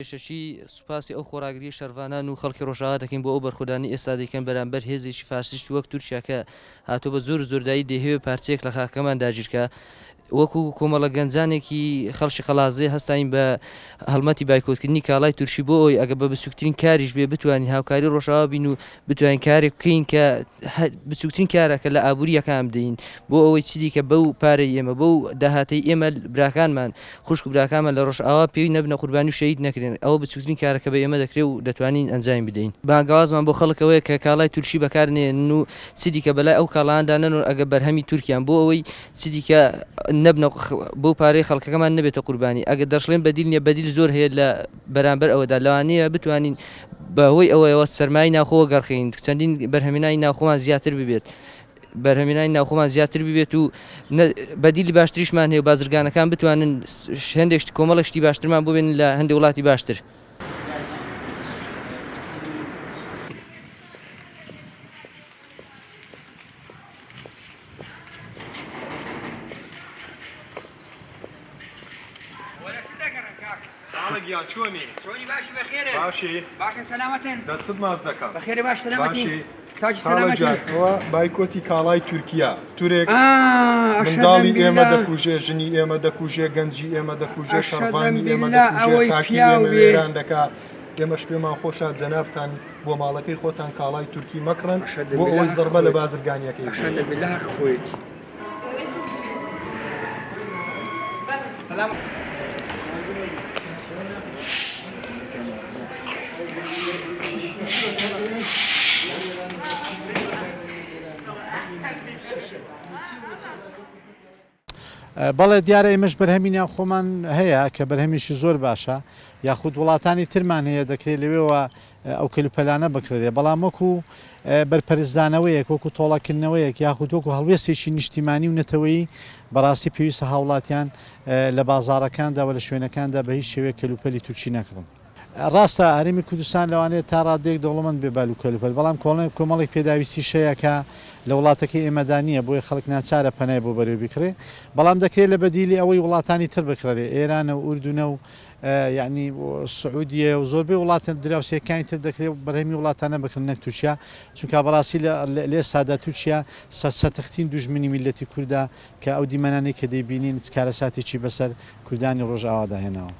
پێشەکی سوپاسی ئەو خۆڕاگریەی شەڕڤانان و خەڵکی ڕۆژئاوا دەکەین بۆ ئەو بەرخۆدانەی ئێستا دەیکەن بەرامبەر هێزێکی فاشیست وەک تورکیا کە هاتووە بە زۆر و زۆرداری دەیهەوێ پارچەیەک لە خاکەکەمان داگیرکا. وەکو کۆمەڵە گەنجانێکی خەڵکی قەڵازێ هەستاین بە هەڵمەتی بایکۆتکردنی کاڵای تورکی بۆ ئەوەی ئەگەر بە بچووکترین کاریش بێ بتوانین هاوکاری ڕۆژئاوا بین و بتوانین کارێک بکەین کە بچووکترین کارە کە لە ئابوورییەکان بدەین بۆ ئەوەی چیدیکە بەو پارەی ئێمە بەو داهاتەی ئێمە براکانمان خوشک و براکانمان لە ڕۆژئاوا پێی نەبنە قوربانی و شەهید نەکرێن، ئەوە بچوکترین کارە کە بە ئێمە دەکرێ و دەتوانین ئەنجامی بدەین. بانگەوازمان بۆ خەڵک ئەوەیە کە کاڵای تورکی بەکار نەهێنن و چیدیکە بەلای ئەو کاڵایاندا نەنۆن ئەگەر بەرهەمی تورکیان بۆ ئەوەی چیدیکە نەبنە بەو پارەی خەڵکەکەمان نەبێتە قوربانی. ئەگەر دەشڵێن بەدیل نیە، بەدیل زۆر هەیە لە بەرامبەر ئەوەدا لەوانەیە بتوانین بە هۆی ئەوەیەوە سەرمایەی ناوخۆ وەگەڕخەین چەندین بەرهەمهێنانی ناوخۆمان زیاتر ببێت. بەرهەمهێنانی ناوخۆمان زیاتر ببێت و بەدیلی باشتریشمان هەیە و بازرگانەکان بتوانن هەندێک شت کۆمەڵێک شتی باشترمان بۆ بێنن لە هەندێک وڵاتی باشتر. خاڵە گیان چۆنی؟ چۆنی باشی بەخێرن باشی باشن سەلامەتن دەستت ماچ دەکەم بەخێرێ باش سەلامەتی باشی چاکی خاڵە سەلامەتی گیان ئەوە بایکۆتی کاڵای تورکیا تورێک ئا ئەشهەدەن منداڵی ئێمە باللە دەکوژێ ژنی ئێمە دەکوژێ گەنجی ئێمە دەکوژێ ئەشهەدەن شەڕڤانی ئێمە باللە دەکوژێ ئەوەی خاکی پیاو ئێمە بێ وێران دەکا ئێمەش پێمان خۆشە جەنابتان بۆ ماڵەکەی خۆتان کاڵای تورکی مەکڕن ئەشهەدەن بۆ باللە ئەوەی حەق زەڕبە لە خۆیەتی بازرگانیەکەی بدەن. ئەشهەدەن باللە حەق خۆیەتی. بەڵێ دیارە ئێمەش بەرهەمی ناوخۆمان هەیە کە بەرهەمێکی زۆر باشە یاخود وڵاتانی ترمان هەیە دەکرێت لەوێوە ئەو کەلوپەلانە بکڕدرێ بەڵام وەکو بەرپەرچدانەوەیەک وەکو تۆڵەکردنەوەیەک یاخود وەکو هەڵوێستێکی نیشتیمانی و نەتەوەیی بەڕاستی پێویستە هاوڵاتیان لە بازاڕەکاندا و لە شوێنەکاندا بە هیچ شێوەیەک کەلوپەلی تورکی نەکڕن. ڕاستە هەرێمی کوردستان لەوانەیە تا ڕادەیەک دەوڵەمەند بێ بە کەلوپەل، بەڵام کۆمەڵێک پێداویستیش هەیە کە لە وڵاتەکەی ئێمەدا نییە، بۆیە خەڵک ناچارە پەنای بۆ بەرێ و بیکڕێ، بەڵام دەکرێ لە بەدیلی ئەوەی وڵاتانی تر بکڕێ، ئێرانە و ئوردونە و یەعنی سعودیەیە و زۆربەی وڵاتە دراوسێکانی تر دەکرێ بەرهەمی وڵاتانە بکڕن نەک تورکیا، چونکە بەڕاستی لە ئێستادا تورکیا سەرسەتخترین دوژمنی میللەتی کوردە کە ئەو دیمەنانەی کە دەیبینین چ کارەساتێکی بەسەر کوردانی ڕۆژئاوادا هێناوە.